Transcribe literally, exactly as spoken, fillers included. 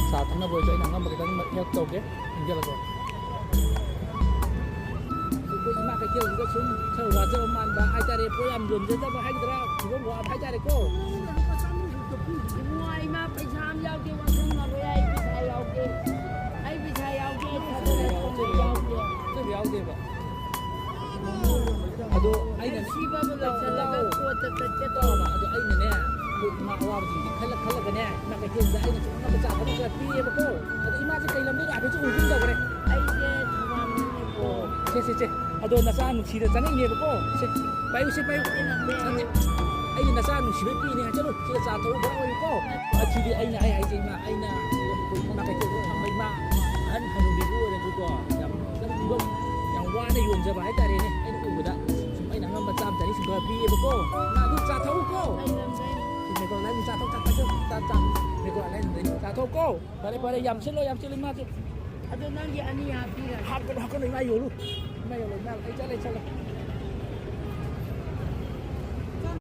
ꯆꯥ ꯊꯛꯅꯕ ꯑꯣꯏꯔꯁꯨ ꯑꯩꯅ ꯑꯉꯝꯕ ꯈꯤꯇꯪ help ꯇꯧꯒꯦ, ꯏꯟꯖꯜꯂꯛꯀꯦ꯫ ꯑꯩꯈꯣꯏ ꯏꯃꯥ ꯀꯩꯊꯦꯜꯁꯤꯗ ꯁꯨꯝ ꯈꯔ ꯋꯥꯖꯕ ꯃꯥꯟꯕ ꯍꯥꯏꯇꯥꯔꯦ, ꯄꯣꯠ ꯌꯥꯝ ꯌꯣꯟꯖꯗꯕ ꯍꯥꯏꯒꯗ꯭ꯔꯥ, ꯐꯤꯕꯝ ꯋꯥꯕ ꯍꯥꯏꯇꯥꯔꯦꯀꯣ꯫ ꯏꯕꯨꯡꯉꯣ, ꯏꯃꯥ ꯄꯩꯁꯥ ꯑꯃ ꯌꯥꯎꯗꯦ, ꯋꯥꯁꯔꯨꯝ ꯂꯥꯛꯄ ꯌꯥꯏ, ꯑꯩ ꯄꯩꯁꯥ ꯌꯥꯎꯗꯦ, ꯑꯩ ꯄꯩꯁꯥ ꯌꯥꯎꯗꯦ, ꯑꯩ ꯊꯥꯗꯅ ꯊꯝꯕ ꯌꯥꯎꯗꯦ꯫ ꯑꯗꯨ ꯌꯥꯎꯗꯦꯕ꯫ ꯑꯗꯣ ꯑꯩꯅ ꯁꯤꯕꯕꯨ ꯂꯣꯏꯁꯤꯜꯂꯒ ꯀꯣꯠꯇ ꯆꯠꯀꯦ ꯇꯧꯕ꯫ ꯑꯗꯣ ꯑꯩꯅꯅꯦ, ꯑꯩꯈꯣꯏ ꯏꯃꯥ ꯑꯋꯥꯕꯁꯤꯡꯁꯦ ꯈꯜꯂ ꯈꯜꯂꯒꯅꯦ, ꯏꯃꯥ ꯀꯩꯊꯦꯜꯗ ꯑꯩꯅ ꯁꯨꯝ ꯉꯝꯕ ꯆꯥ ꯊꯛꯄ ꯈꯔ ꯄꯤꯌꯦꯕꯀꯣ꯫ ꯑꯗꯣ ꯏꯃꯥꯁꯦ ꯀꯩ ꯂꯝꯗꯩꯅꯣ ꯍꯥꯏꯐꯦꯠꯁꯨ ꯎꯏꯒꯨꯝ ꯇꯧꯈ꯭ꯔꯦ꯫ ꯑꯩꯁꯦ ꯊꯧꯕꯥꯜꯗꯩꯅꯦꯀꯣ꯫ ꯑꯣ, ꯁꯦ, ꯁꯦ, ꯁꯦ꯫ ꯑꯗꯣ ꯅꯆꯥ ꯅꯨꯡꯁꯤꯗ ꯆꯪꯉꯛꯏꯅꯦꯕꯀꯣ꯫ ꯁꯦ, ꯄꯥꯏꯌꯨ, ꯁꯦ, ꯄꯥꯏꯌꯨ꯫ ꯅꯠꯇꯦ, ꯅꯠꯇꯦ꯫ ꯅꯠꯇꯦ꯫ ꯑꯩꯅ ꯅꯆꯥ ꯅꯨꯡꯁꯤꯕꯩ ꯄꯤꯅꯦ ꯍꯥꯏ꯫ ꯆꯠꯂꯣ, ꯁꯤꯗ ꯆꯥ ꯊꯛꯎ ꯈꯔ ꯑꯣꯏꯌꯨꯀꯣ꯫ ꯑꯁꯤꯗꯤ ꯑꯩꯅ, ꯑꯩ ꯍꯥꯏꯁꯦ ꯏꯃꯥ, ꯑꯩꯅ ꯑꯩꯈꯣꯏ ꯏꯃꯥ ꯀꯩꯊꯦꯜꯗ ꯊꯝꯕ ꯏꯃꯥ ꯑꯍꯟ ꯍꯅꯨꯕꯤꯕꯨ ꯑꯣꯏꯔꯁꯨꯀꯣ, ꯌꯥꯝ ꯈꯤꯇꯪ ꯐꯤꯕꯝ ꯌꯥꯝ ꯋꯥꯅ ꯌꯣꯟꯖꯕ ꯍꯥꯏꯇꯥꯔꯦꯅꯦ꯫ ꯑꯩꯅ ꯎꯕꯗ ꯁꯨꯝ ꯑꯩꯅ ꯑꯉꯝꯕ ꯆꯥꯝ ꯆꯅꯤ ꯁꯨꯝ ꯈꯔ ꯄꯤꯌꯦꯕꯀꯣ꯫ ꯏꯃꯥ, ꯑꯗꯨ ꯆꯥ ꯊꯛꯎꯀꯣ꯫ ꯃꯦꯀꯣ ꯂꯥꯏꯟ ꯆꯥ ꯊꯛ, ꯆꯥ ꯊꯛ, ꯆꯥ, ꯆꯥ꯫ ꯃꯦꯀꯣ ꯂꯥꯏꯟ ꯆꯥ ꯊꯛꯎꯀꯣ꯫ ꯐꯔꯦ, ꯐꯔꯦ, ꯌꯥꯝ ꯁꯤꯠꯂꯣ, ꯌꯥꯝ ꯁꯤꯠꯂꯣ, ꯏꯃꯥꯁꯨ꯫ ꯑꯗꯣ ꯅꯪꯒꯤ ꯑꯅꯤ ꯍꯥꯞꯄꯤꯔꯒꯦ꯫ ꯍꯥꯞꯀꯅꯨ, ꯍꯥꯞꯀꯅꯨ, ꯏꯃꯥ ꯌꯣꯜꯂꯨ꯫ ꯏꯃꯥ ꯌꯣꯜꯂꯨ, ꯏꯃꯥ, ꯑꯩ ꯆꯠꯂꯦ, ꯆꯠꯂꯦ꯫